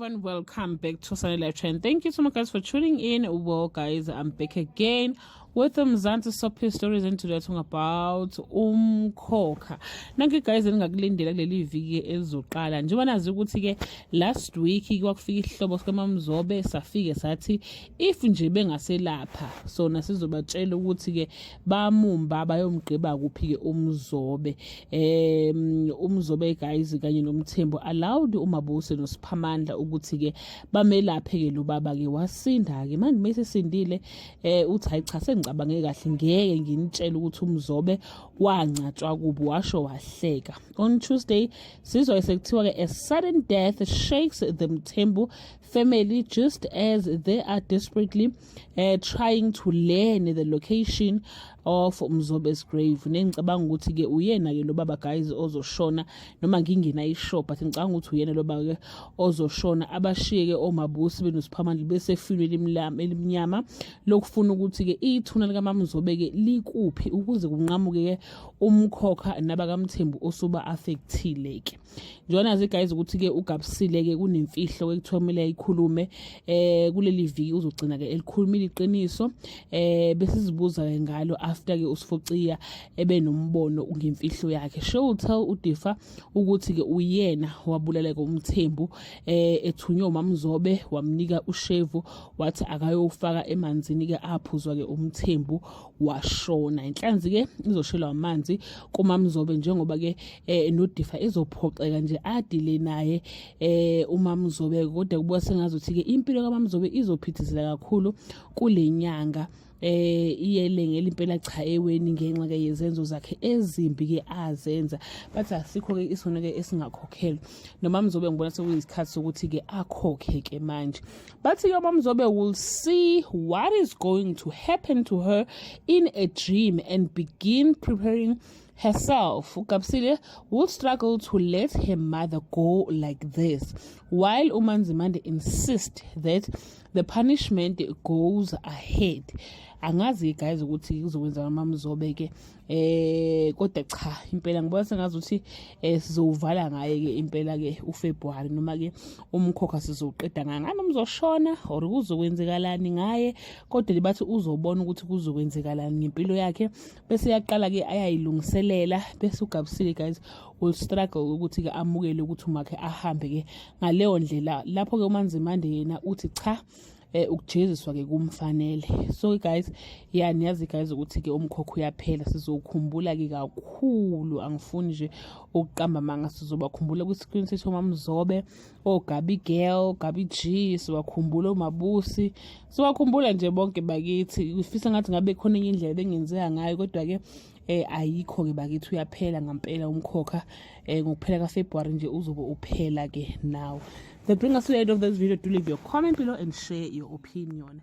Everyone, welcome back to Sunny Live Trend. Thank you so much, guys, for tuning in. Well, guys, I'm back again with the Mzansi Soapie Stories, and today talking about Umkhokha. Nanke, guys, engingakulindela kuleli viki ezoqala, njengoba nazi ukuthi ke last week kwakufika isihlobo sikaMamzobe, safike sathi if nje bengaselapha sona sizobatshela ukuthi ke bamumba bayomgqiba kuphi ke uMzobe. UMzobe, guys, kanye noMthembu allowed uMabuse noSiphamandla ukuthi ke bamelaphe ke lo baba ke, wasinda ke. Manje mase sindile, uthi, "Hayi cha, sengicabange kahle, ngeke nginitshele ukuthi uMzobe wangcatshwa kubo." Washo wahleka. On Tuesday sizwa sekuthiwa ke a sudden death shakes the Mthembu family just as they are desperately trying to learn the location of Mzobe's grave. Nengicabanga ukuthi ke uyena ke lo baba, guys, ozoshona, noma ngingena i-sure, but ngicabanga ukuthi uyena lo baba ke ozoshona, abashiye ke oMabusi benoSiphamandla besefilwe elimnyama lokufuna ukuthi ke ithuna likaMamzobe ke likuphi, ukuze kunqamuke ke umkhokha nabakaMthembu osuba affectile ke. Njengoba nazi, guys, ukuthi ke uGabsile ke kunemfihlo ekuthiwa kumele ayikhulume kuleli viki, uzogcina ke elikhulumile iqiniso. Bese sizibuza ke ngalo after ke uSifociya ebe nombono ngemfihlo yakhe. She will tell uDifa ukuthi ke uyena wabulaleka uMthembu, ethunywe uMamzobe, wamnika ushevu, wathi akayofaka emanzini ke, aphuzwa ke uMthembu, washona. Inhlanzi ke izoshelwa amanzi kuMamzobe, njengoba ke noDifa ezophoxeka nje adile naye uMamzobe. Kodwa kubuka sengazuthi ke impilo kaMamzobe izophithizela kakhulu kule nyanga, iyelengela impela cha eweni, ngenxa ke yezenzo zakhe ezimbi ke azenza. Bathi asikho ke isono ke esingakhokhelwa. Noma Mzobe ngibona sekuyisikhathi sokuthi ke akhokhe ke manje. Bathi ke uMamzobe will see what is going to happen to her in a dream and begin preparing herself. UGabsile will struggle to let her mother go like this, while uManzimande insists that the punishment goes ahead. Angazi, guys, ukuthi kuzokwenza uMamzobe ke, kodwa cha, impela ngibona sengazuthi sizovala ngaye ke impela ke uFebruary, noma ke umkhokha sizoqeda ngaye. Ngani umzoshona or kuzokwenzekalani ngaye? Kodwa bathi uzobona ukuthi kuzokwenzekalani ngempilo yakhe, bese yaqala ke ayayilungiselela. Bese uGabsile, guys, will struggle ukuthi ke amukele ukuthi umakhe ahambe ke ngaleyo ndlela. Lapho ke uManzimande yena uthi cha, ukujeziswa ke kumfanele. So guys, yeah, niyazi, guys, ukuthi ke umkhokho uyaphela, sizokhumbula ke kakhulu. Angifuni nje ukuqamba amanga, sizobakhumbula kwi-screen sethu oMamzobe, oGabi Girl, Gabi G, siwakhumbula uMabusi, siwakhumbula nje bonke bakithi. Ufisa ngathi ngabe khona enye indlela bengenzeka ngayo, kodwa ke ayikho ke bakithi. Uyaphela ngampela umkhokha ngokuphela kaFebruary nje, uzobe uphela ke. Now that bring us to the end of this video. Do leave your comment below and share your opinion.